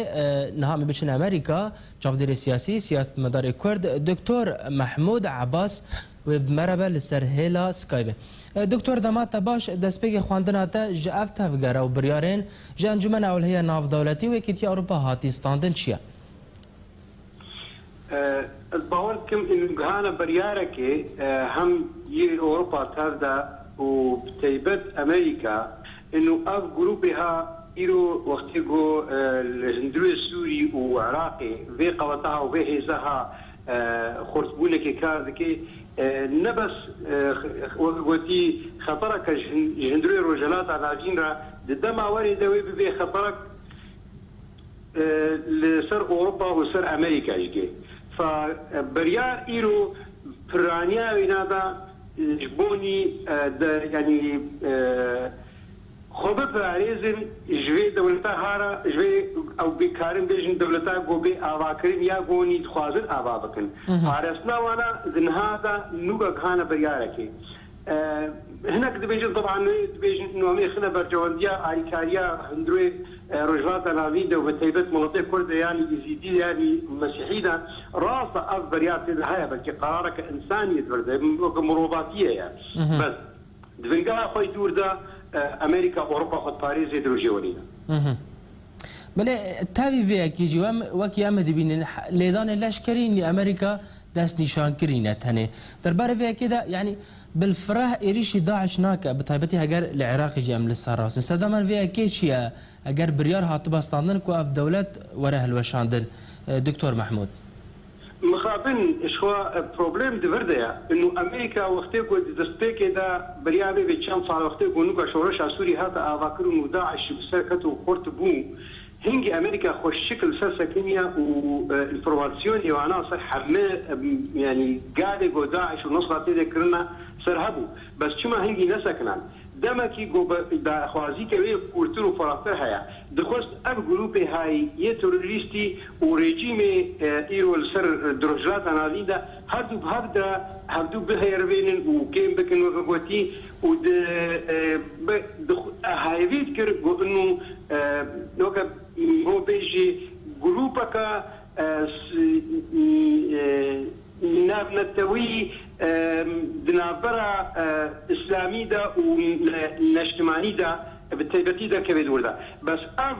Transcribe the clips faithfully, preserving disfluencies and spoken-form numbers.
E, niha em biçin Amerîka, çavdêrê siyasî, siyasetmedarê Kurd, Doktor Mehmûd Ebas, wê bi me re be li ser hêla Skype. E, Doktor, dema te baş, destpêkê xwendina te ji ev tevgera û biryarên ji Encûmena Ewlehiya Navdewletî û Yekîtiya Ewropa hatî standin çi ye? E, ez bawer dikim inu gihana biryarekê, e, hem yê Ewropa tev de û bi teybet Amerîka, inu ev grûpê ha îro wextê ku, e, li hundirê Sûrî û Iraqê vê qeweta ha û vê hêza ha, e, xurtbûnekê kar dike, e, ne bes, e, wek gotî xetereke ji hin-, ji hundirê Rojhilata Navîn re di dema werê de wê bibe xeterek, e, li ser Ewropa û ser Amerîka jî. Fa, e, biryar îro piraniya wêna da, e, ji bonî, e, de, yanî, e, xwe biparêzin ji vê dewleta hara, ji vê ew bêkarin bêjin dewleta ku bê avakirin ya gonî dixwazin ava bikin. Hı hı. Parastina wana di niha da nûka gihana biryarekê. E, hinek dibêjin, taban wê dibêjin, inu em ê xine berjewendiya alîkariya hundirê, e, Rojhilata Navîn de û bi taybet miletê Kurd de, yanî Êzîdî de, yanî Mesîhî de, rast e, ev biryar tê de heye, belkî qerareke însanî ye di vir de, weke mirovatiyê ye. Mhm. Bes di bingeha xwe yê dûr de, e, Amerîka, Ewropa xwe diparêzê di rojê werî de. Mhm. Belê, tevî vê yekê jî wem, wekî em dibînin, lêdanê leşkerî nî Amerîka destnîşan kirîne tenê. Derbarê vê yekê de, yanî, bilfireh êrîşî DAIŞ nake, bi taybetî heger li Iraqê jî em li ser rast in. Sedema vê yekê çi ye? Eger biryar hatiba standin ku ev dewlet were hilweşandin, e, Doktor Mehmûd? Mixabin, ji xwe, e, problem di vir de ye. Inu Amerîka wextê ku di destpêkê de beriya vê bê çend sal wextê ku nûka şoreşa Sûrî hate avakirin û DAIŞ bi ser ket û xurt bû, hingî Amerîka xwe şikil ser sekiniye û, e, înformasyonê wana ser heme, e, yanî gavê ku DAIŞ û Nusra tê de kirine ser hebû. Bes çima hingî nesekinan? Demekî ku bi daxwazî ke wê kûrtir û firehtir heye. Dixwest ev grûpê hayî yê terorîstî û rejîmê, e, îro li ser, e, di Rojhilata Navîn de her du bi hev de hevdu biherivênin û kêm bikin weke gotî û di, e, bi, dixw-, e, hevî dikir ku inu, e, weke ho bêjî grûpeke, e, s-, e, navnetewî, e, di navbera, e, îslamî de û ne-, neştimanî de bi taybetî derkeve dûr de. Bes ev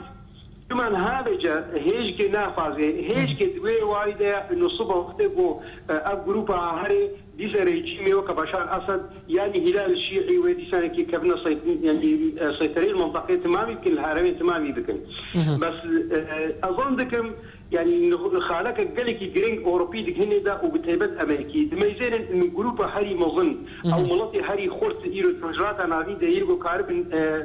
çima niha vêce hêjkê naxwaze, hêjkê di wê warî de ya inu sibe wextê ku, e, ev grûpa herê dîse rejîmê weke Beşar Esed yanî Hîlal Şîî wê dîsanekî kevine sey-, yanî, e, seytereyê li mintaqê timamî bikin, li herêmê timamî bikin. Mhm. Bes, e, e, ez zan dikim, yanî, xaleke gelekî girîng Ewropî di hinê de û bi taybet Amerîkî. Dimeyzênin inu grûpa herî mezin, mhm, ew miletê herî xurt îro di Rojhilata Navîn de yê ku karibin, e,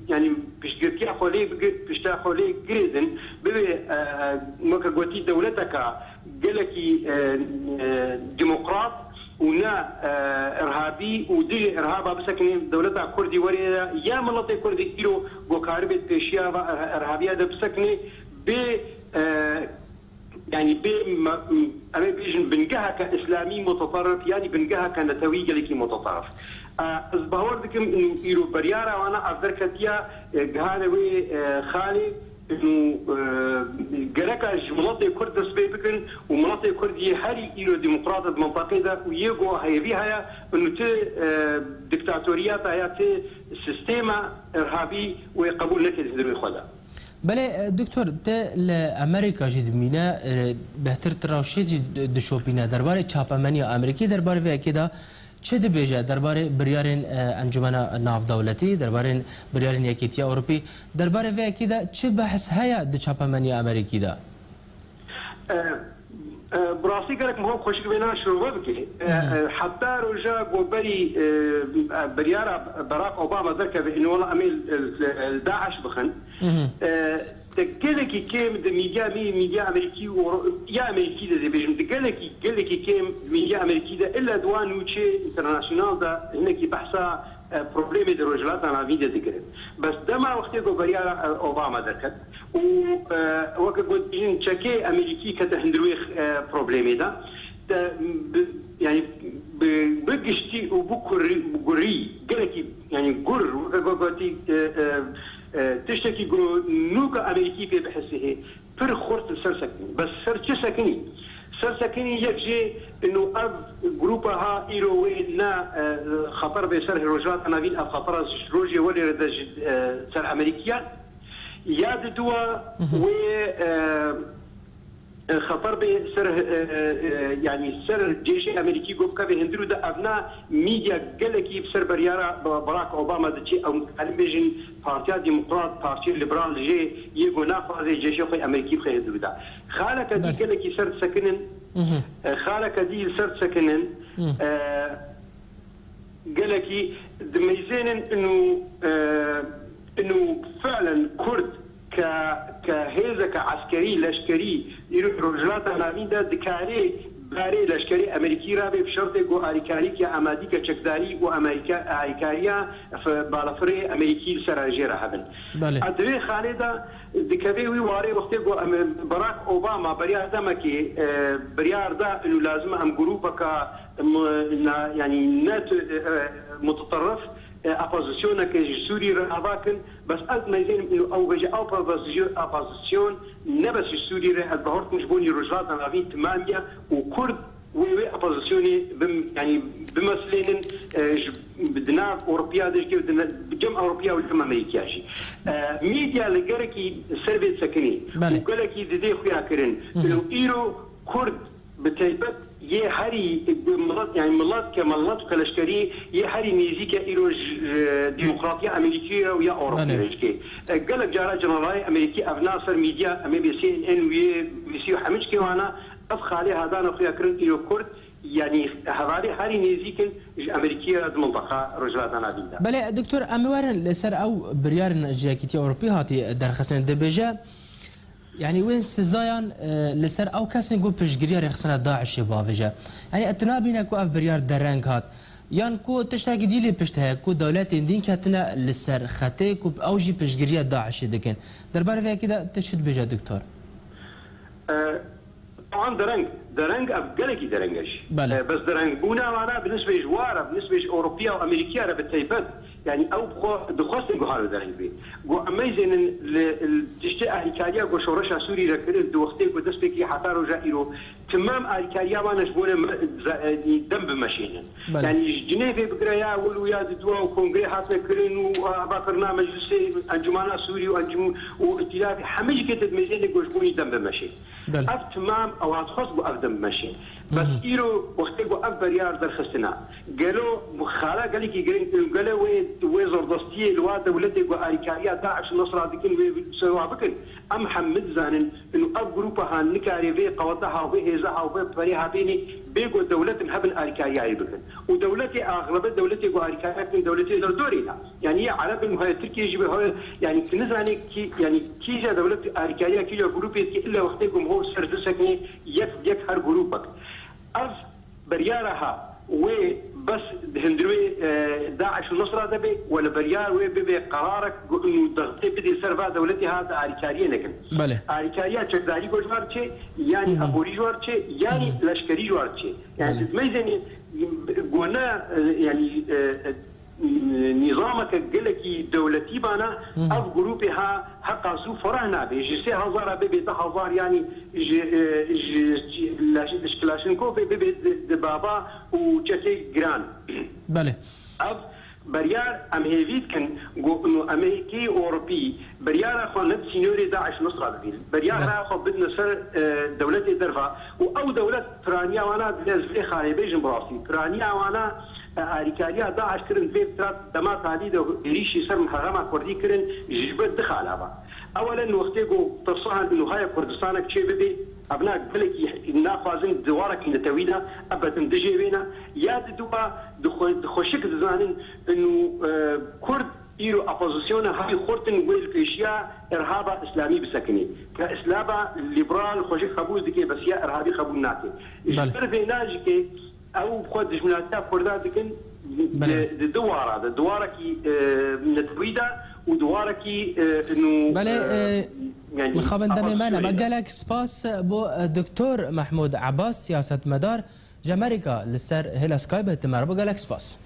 yanî, piştgirtiya xwe lê bigir-, pişta xwe lê girêdin, bibê, e, e, weke gotî dewleteka gelekî, e, e, demokrat û ne, e, irhabî û dijî irhaba bisekinê dewleta Kurdî werê ya miletê Kurdî îro ku karibê di pêşiya va ir-, irhabiya de bisekinê bê, e, yanî bê me-, em ê bêjin bingeheke îslamî muteterif, yanî bingeheke netewî gelekî muteterif. E, ez bawer dikim inu îro biryara wana ev derketiya, e, gihane wê, e, xalê inu, e, gereka ji miletê Kurd dest pê bikin û miletê Kurd yê herî îro demokrat di mintaqê de û yê ku heyvî heye inu ti, e, diktatoriyata ya ti sîstema irhabî wê qebûl neke di hundirê xwe de. Belê, e, Doktor, te li Amerîka jî dimîne, e, bêhtir tu rewşê jî di-, dişopîne. Derbarê çapemeniya Amerîkî, derbarê vê yekê de çi dibêje? Derbarê biryarên, e, Encûmena Navdewletî, derbarên biryarên Yekîtiya Ewropî, derbarê vê yekê de çi behs heye di çapemeniya Amerîkî de? E, e, bi rastî gelek mihal xweşik vêna şirove bike. E, Hı hı. e, heta roja ku berî, e, e, biryara Barack Obama derkeve, ino wela em ê, e, e, DAIŞ bixin. Hı hı. E, te gelekî kêm di mîdya, mî-, mîdya Amerîkî û Ewro-, ya Amerîkî de dibêjim, di gelekî, gelekî kêm di mîdya Amerîkî de illa di wan nûçê înternasyonal de hinekî behsa, e, problemê di Rojhilata Navîn de dikirin. Bes dema wextê ku biryara, e, Obama derket, û, e, weke ku dibêjin çekê Amerîkî kete hundir wê, e, problemê de, te bi, yanî bi, bi giştî û bi kurî, bi gurî, gelekî, yanî gur, weke ku gotî, e, e, e, tiştekî ku nûka Amerîkî pê bihesihê. pir xurt li ser sekinî. Bes ser çi sekinî? Ser sekinî yek jê ino ev grupa ha îro wê ne, e, xeter bê ser Rojhilata Navîn, ev xetera ji rojê welê re de ji, e, ser Amerîkiya. Ya di dua wê, e, e, xeter bê ser, e, e, e, yanî ser cêşê Amerîkî go bikeve hundir û de evna mîdya gelekî bi ser beryara Ba-, Barack Obama diçî, ew karin bêjin Partiya Demokrat, Partiya Liberal jê yê go naxwaze cêşê xwe Amerîkî bixwe hundir û de. Xaleke dî Belê. gelekî ser disekinin, Mhm. e, xaleke dî li ser disekinin, Mhm. e, gelekî dimeyzênin inu, e, inu fiilen Kurd ke, ke hêzeke eskerî, leşkerî, îro Rojhilata Navîn de dikarê berê leşkerê Amerîkî rabe bi şertê ku alîkarî ke amadî ke çekdarî û Amerîka, alîkariya f-, balafirê Amerîkî li ser jê re hebin. Belê. A di vê xalê de dikeve wî warê wextê ku em, Barack Obama beriya demekê, e, biryar da inu lazim em grûpeka M-, na-, yanî ne tu-, e, e, muteterrif, e, opozisyoneke ji Sûrî re ava kin, bes ez meyzênim û ew bêje ew opozisyon, opozisyon ne bes ji Sûrî re, ez bahortim ji bonî Rojhilata Navîn timamiya û Kurd wê wê opozisyonê bim-, yanî bimesilênin, e, ji, di nav Ewropiya de jî, di ne-, bi cem Ewropiya û cem Amerîkiya jî. E, medya li gelekî ser vê sekinî Belê. û gelekî didê xuya kirin. Hı hı. Û îro Kurd bi taybet yê herî milet, yani milet ke milet ke leşkerî yê herî nêzîk e îro ji, e, demokratiya Amerîkî re û ya Ewropî Belê. re jikê. E, gelek cara canavarê Amerîkî ev na ser medya, em ê bê C N N û yê B B C û hemî çikê wana ev xalê hadana xuya kirin îro Kurd, yani hevalê herî nêzîk in ji Amerîkî re di minteqa Rojhilata Navîn de. Belê, Doktor, em ê werin li ser ew biryarên ji Yekîtiya Ewropî hatî derxistin. Dibêje, Yanî wê sizayan, e, li ser ew kesên ku piştgiriya rêxistina DAIŞê bavêje. Yanî tu nabîne ku ev biryar dereng hat? Yan ku tiştekî dî lê pişt heye ku dewletên din ketine li ser xetê ku ew jî piştgiriya DAIŞê dikin? Derbarê vê yekê de tu çi dibêje, Doktor? E, Teban dereng, dereng ev gelekî dereng e jî. Belê. E, bes derengbûna wana bi nisbê ji wa re, bi nisbê ji Ewropiya û Amerîkiya re bi taybet, Yanî ew bi xwe dixwestin guhar bi dereng bê. Got, em meyzênin li, li tiştê alîkariya ku şoreşa Sûrî re kirin, di wextê ku dest pê kiriye heta roja îro, timam alîkariya wan ji bo ne me, za-, e, dem bimeşênin. Belê. Yanî ji Cinêvê bigire ya ewil û ya didua û kongrê hatine kirin û, e, ava kirina meclisê encûmana Sûrî û encûm-, û îtîlafê hemî jî kê te dimêzênin ku ji bo wî dem bimeşê. Belê. Ev timam ew hat xwest bû ev dem meşê. Bes Hı hı. îro wextê ku ev beryar derxistina, gelo xala gelekî giring, gelo wê, wê zordestiyê li wa dewletê ku alîkariya DAIŞ û Nusra dikin wê sewa bikin? Em hemî dizanin inu ev grûpa ha nikare vê qeweta ha, vê hêza ha, vê perê ha bênê bê ku dewletin hebin alîkariya wê bikin. Û dewletê axlebe dewletê ku alîkariya dikin dewletê derdorê ne. Yanî yê Ereb in, haya Tirkiye jî be, haya, yanî tu nizanî kî, yanî kîja dewlet alîkariya kîja grûpê dike, illa wextê ku ho ser du seknê yek yek her grûpek. Ev beryara ha wê bes di hundirê, e, DAIŞ û Nusra de bê, wele beryar wê bibe qerarek ku û dextê bidê ser va dewletê ha di alîkariyê nekin. Belê. Alîkariya çekdarî ku ji war çê, yanî Hı hı. aborî ji war çê, yanî Hı hı. leşkerî ji war çê. Yanî Belê. tu meyzênî ku ne, e, yanî, e, e, nîzameke gelekî dewletî bana, Hı hı. ev grûpê ha heqa zû ferah nabe. Ji sê hezara bibe deh hezar, yanî ji, e, ji, ji, ji Kilaşnkovê bibe di, di baba û çekê giran. Belê. Ev beryar em hêvî dikin, got, û em ê kî Ewropî beryara xwe ne di sînorê DAIŞ Nusra bibînin. Beryara Belê. xwe bidine ser, e, dewletê derva û ew dewlet piraniya wana dile ez vê xalê bêjim bi rastî. Piraniya wana E, alîkariya DAIŞ kirin vê tira dema talî de êrîşî ser herêma Kurdî kirin ji ber du xala ve. Ewelen wextê ku tirsan û haya Kurdistanek çê bibe, evna gelekî naxwazin di warekî netewî de, ebetin dijê wê ne. Ya di dû ve dixwe-, dixweşik dizanin û, e, Kurd îro opozisyona herî xurt in wê li pêşiya îrhaba îslamî bisekinê. Ke îslama lîberal xwe jî qebûl dike, bes ya îrhabî qebûl nake. Ji Belê. ber vê najikê Ew xwe dijminatiya Kurda dikin Belê. di, di du wara de, di warekî, e, netewî de û di warekî, e, nû, Belê, e, e, yanî mixabin demê me ne. Me apansiyonê de. Gelek spas bo, e, Doktor Mehmûd Ebas, siyasetmedar ji Amerîka li ser hêla Skype te me re bo gelek spas.